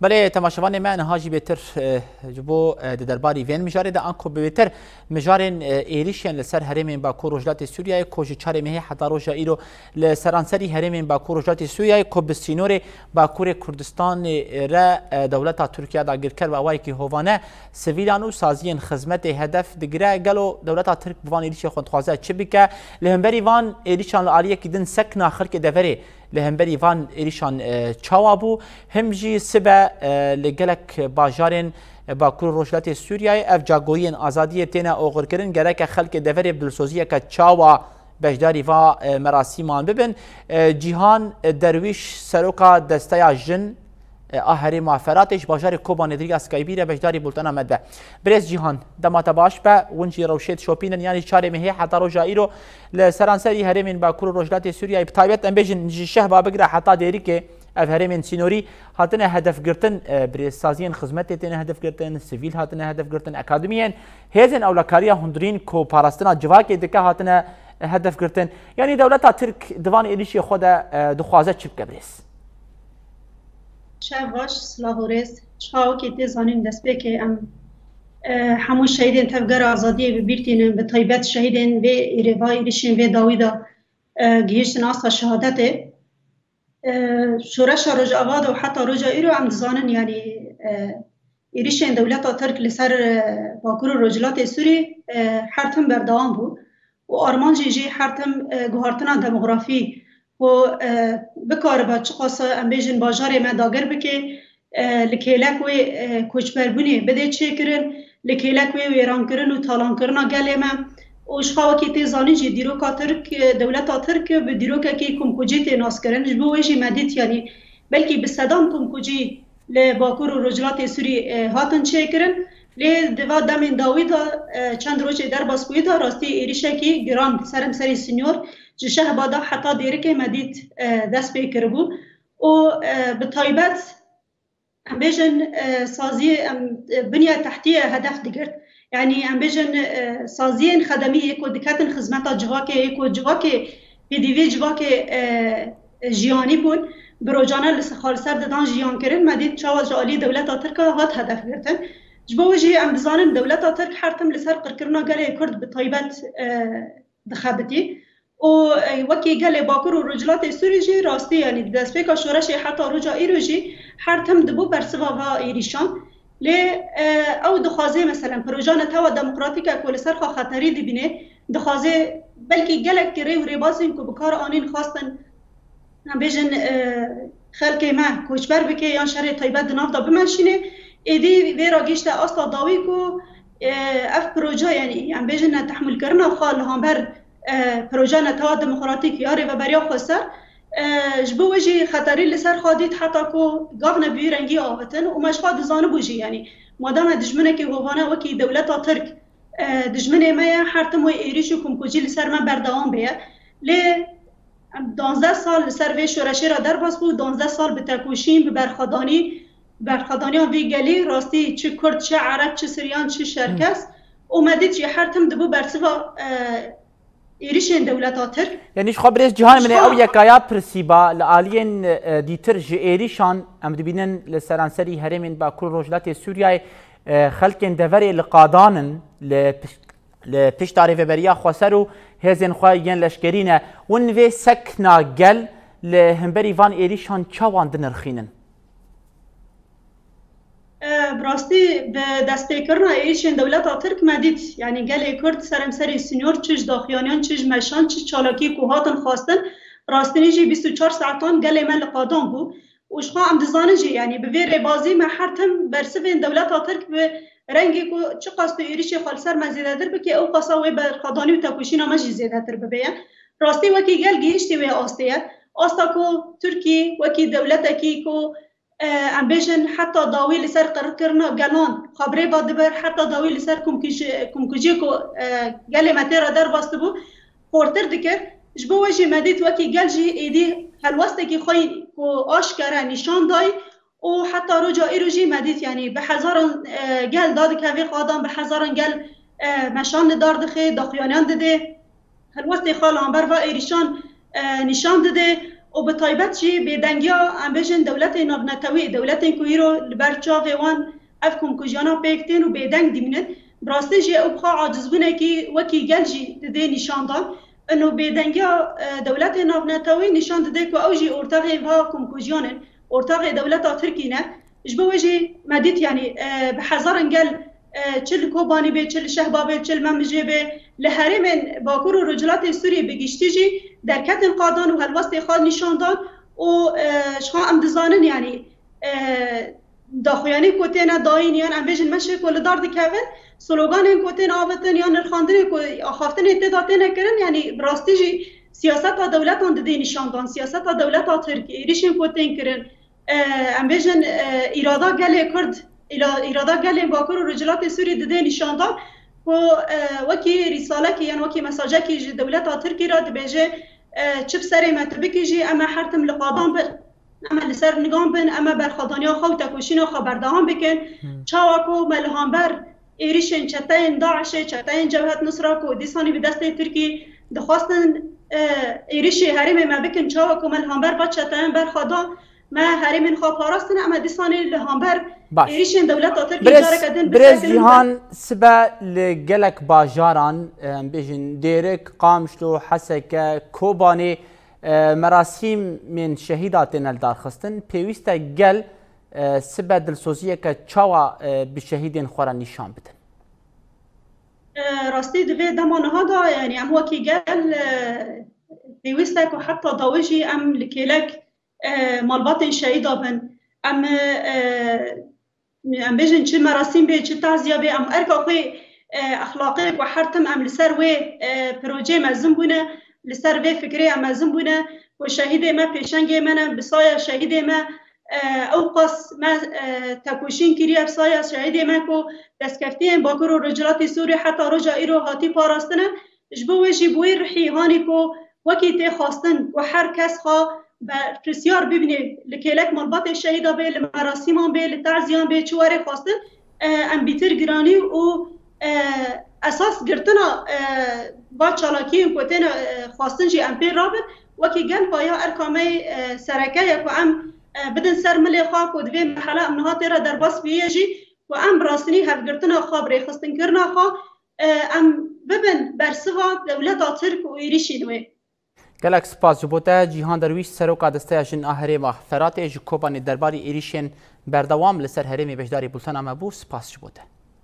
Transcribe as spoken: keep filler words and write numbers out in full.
Belê, temaşevanê me, niha jî bêtir, e, ji bo, e, di derbarî vên mijarê de, anku bi bêtir mijarên, e, êrîşên li ser herêmên Bakur Rojhilatê Sûriyeyê, ku ji çarê mehê heta roja îro li seranserî herêmên Bakur Rojhilatê Sûriyeyê, ku bi sînorê Bakurê Kurdistanê re, e, dewleta Tirkiye dagirker bi awayekî hovane sivîlan û saziyên xizmetê hedef digire. Gelo dewleta Tirk bi van êrîşê xwe dixwaze çi bike? Li hemberî van êrîşan li aliyekî din sekna xelkê deverê li hemberî van êrîşan, e, çawa bû? Him jî sibe, e, li gelek bajarên, e, Bakur û Rojhilatê Sûriyeyê ev cagoyiyên azadiyê têne oxirkirin. Gereke xelkê deverê bi dilsoziyeke çawa beşdarî va, e, merasîman bibin? E, Cîhan, e, Derwîş, seroka Desteya Jin, e, a herêma Feratê, ji bajarê Kobanê di riya Skypeî re beşdarî bultena me dibe. Birêz Cîhan, dema te baş be, hûn jî rewşê dişopînin, yanî çarê mehê heta roja îro li seranserî herêmên Bakur û Rojhilatê Sûriyeyê, bi taybet em bêjin ji Şehba bigire heta Dêrikê, ev herêmên sînorî hatine hedefgirtin, e, birêzsaziyên xizmetê têne hedefgirtin, sivîl hatine hedefgirtin, akademiyên, hêzên ewlekariya hundirîn ku parastina civakê dike hatine hedefgirtin. Yanî dewleta Tirk di van êrîşê xwe de, e, dixwaze çi bike birêz? Çav baş, silav û rêz. Çawa wekî tê zanîn destpêkê em, e, hemû şehîdên Tevgera Azadiyê bi bîr tînin, bi taybet şehîdên vê êrê, va êrîşên vê dawî de, e, gihîştin asta şehadetê. E, şoreşa Rojava de û heta roja îro em dizanin, yanî, e, êrîşên dewleta Tirk li ser, e, Bakur û Rojhilatê Sûrî, e, her tim berdewam bû û armancê jî her tim, e, guhartina demografî ku, e, bikaribe çiqas em bêjin bajarê me dagir bike, e, li kêlek wê, e, koçberbûnê bide çêkirin, li kêlek wê wêrankirin û talankirina gelê me. Û ji xwe wekî tê zanîn jî dîroka Tirk, e, dewleta Tirk bi dîrokekî komkucî tê naskirin. Ji bo wê jî me dît, yanî belkî bi sedan komkucî li Bakur û Rojhilatê Sûrî, e, hatin çêkirin. Lê di va demên dawî de, e, çend rojê derbas bûyî de rastî êrîşekî giran ser em serî sînyor ji Şehba de heta Dêrikê me dît, e, dest pê kiribû. Û, e, bi taybet em bêjin, e, saziyê em, e, binya tehtiyê hedef digirt. Yanî em bêjin, e, saziyên xedemî yê ku diketin xizmeta civakê, yê ku civakê pêdivî civakê, e, e, jiyanî bûn, bi rojane li xwe li ser didan jiyan kirin. Me dît çawa ji alî dewleta Tirk a hat hedef girtin. Ji bo wê jî em dizanin dewleta Tirk her tim li ser qirkirina gelê Kurd bi taybet, e, dixebitî. Û, e, wekî gelê Bakur û Rojhilatê Sûrî jî rastî, yanî di destpêka şoreşê heta roja îro jî her tim dibû bersiva va êrîşan. Lê, e, ew dixwaze, meselen, proja netewa demokratîk e ku li ser xwe xeterî dibîne, dixwaze belkî gelek rê û rêbazên ku bi kar anîn xwestin, em bêjin, e, xelkê me koçber bike yan şerê taybet di nav de bimeşîne, êdî vê ra gihîşte asta dawî ku, e, ev proje, yanî em bêjin netehmûlkirina xwe li hember, e, proje netewa demokratîk ya Rêveberiya Xweser, e, ji bo wê jî xeterî li ser xwe dît heta ku gavne bi wî rengî avitin û me ji xwe dizanibû jî, yanî madem me dijminekî hovane wekî dewleta Tirk, e, dijminê me ye, her tim wê êrîş û kumkucî li ser me berdewam bêye. Lê em danzdeh sal li ser vê şoreşê re derbas bû, danzdeh sal bi tekoşîn, bi berxwedanî, bi berxwedaniya vê gelî, rastî çi Kurd, çi Ereb, çi Siryan, çi Şerkes û me dît jî her tim dibû bersiva, e, êrîşên dewleta Tirk. Yanî ji xwe birêz Cîhan, min ê ew yekaya pirsîba li aliyên, e, dîtir ji êrîşan em dibînin li seranserî herêmên Bakur û Rojhilatê Sûriyeyê, e, xelkên deverê li qadan in, li pişt-, li pişta Rêveberiya Xweser û hêzên xwe yên leşkerî ne. Hûn vê sekna gel li hemberî van êrîşan çawan dinirxînin? E, bi rastî bi destpêkirina êrîşên dewleta Tirk me dît, yanî gelê Kurd seremserî sînyor çi ji daxuyaniyan, çi ji meşan, çi çalakî ku hatin xwestin, rastînî jî bîst û çar saetan gelê me li qadan bû. Û ji xwe em dizanin jî, yanî bi vê rêbazî me her tim bersivên dewleta Tirk bi rengê ku çiqas tu êrîşê xwe li ser me zêdetir bikî, ew qasa wê berxwedanî û tekoşîna me jî zêdetir bibe ye. Rastî wekî gel gihîştî wê astê ye. Asta ku Tirkî wekî dewletekî ku, e, em bêjin heta dawî li ser qirkirina gelan xwe bi rê ve dibir, heta dawî li ser kumkujî-, kumkujiyê ku, e, gelê me tê re derbas dibû, xortir dikir. Ji bo wê jî me dît wekî gel jî êdî helwestekî xwe ku aşkere nîşan dayî û heta roja îro jî me dît, yanî bi hezaran, e, gel dadikeve qadan, bi hezaran gel, e, meşan li dar dixe, daxuyaniyan dide, helwestê xwe li hember va êrîşan, e, nîşan dide û bi taybet jî bêdengiya, em bêjin, dewletên navnetewî, dewletên ku îro li ber çavê wan ev komkujiyana pêk tên û bêdeng dimînin, bi rastî jî ew bi xwe acizbûnekî wekî gel jî didê nîşandan. Ino bêdengiya, e, dewletên navnetewî nîşan dide ku ew jî ortaxê va komkujiyan in, ortaxê dewleta Tirkî ne. Ji bo wê jî me dît, yanî, e, bi hezaran gel, e, çi li Kobanî bê, çi li Şehba bê, çi li Memijê bê, li herêmên Bakur û Rojhilatê Sûriyê bi giştî jî derketin qadan û helwestê xwe nîşan dan û, e, ji xwe em dizanin, yanî, e, daxuyanî ku têne dayîn yan em bêjin meşê ku li dar dikevin, sloganên ku tên avitin yan nirxandinê ku axaftinê tê de têne kirin, yanî bi rastî jî siyaseta dewletan didê nîşan dan, siyaseta dewleta Tirk, êrîşên ku tên kirin, e, em bêjin, e, îrada gelê Kurd, îra-, îrada gelên Bakur û Rojhilatê Sûrî didê nîşandan ku, e, wekî rîsalekî yan wekî mesajekî ji dewleta Tirkî re dibêje, e, çi bi serê me tu bikî jî, em ê her tim li qadan bin, em ê li ser nigan bin, em ê berxwedaniya xwe û tekoşîna xwe berdewam bikin. Hmm. Çawa ku me li hember êrîşên çeteyên DAIŞê, çeteyên Cebhet Nusra ku dîsanî bi destê Tirkî dixwestin, e, êrîşê herêmê me bikin, çawa ku me li hember va çeteyan berxwe da, me herêmên xwe parastin, em ê dîsanê li hember Baş. êrîşên dewleta Tirkî Birêz, careke din birêz bisekirin. Cîhan, sibe li gelek bajaran, em bêjin Dêrik, Qamişlo, Heseke, Kobanê, e, merasîmên şehîda têne lidarxistin. Pêwîst e gel, e, sibe dilsoziyeke çawa, e, bi şehîdên xwe re nîşan bidin? E, rastî di vê dema niha de, yanî em wekî gel, e, pêwîst e ku heta dawî jî em li kêlek, e, malbatên şehîda bin. Em, e, em bêjin çi merasîm bê, çi taziya bê, em erka xwe, e, exlaqê ku her tim em li ser wê, e, projeyê mezin bûne, li ser vê fikrê em mezin bûne, ku şehîdê me pêşengê me ne, bi saya şehîdê me, e, ew qas me, e, tekoşîn kiriye, bi saya şehîdê me ku destkeftiyên Bakur û Rojhilatê Sûrî heta roja îro hatî parastine. Ji bo wê jî bi wê rihî hanî ku wekî tê xwestin ku her kes xwe berpirsiyar bibîne, li kêlek malbatê şehîda bê, li merasîman bê, li taziyan bê, çi were xwestin, e, em bîtir giranî û, e, esas girtina, e, va çalakiyên ku têne, e, xwestin jî em pê rabin. Wekî gel paya erka me, e, sereke ye ku em, e, bidin ser milê xwe ku di vê merhela em niha tê re derbas bûye jî ku em bi rastînî hevgirtina xwe, bi rêxistinkirina xwe, e, em bibin bersiva dewleta Tirk û êrîşên wê. Gelek spas ji bo te. Cîhan Derwîş, Seroka Desteya Jin a Herêma Feratê, ji Kobanê derbarî êrîşên berdewam li ser herêmê beşdarî bultena me bû. Spas ji bo te.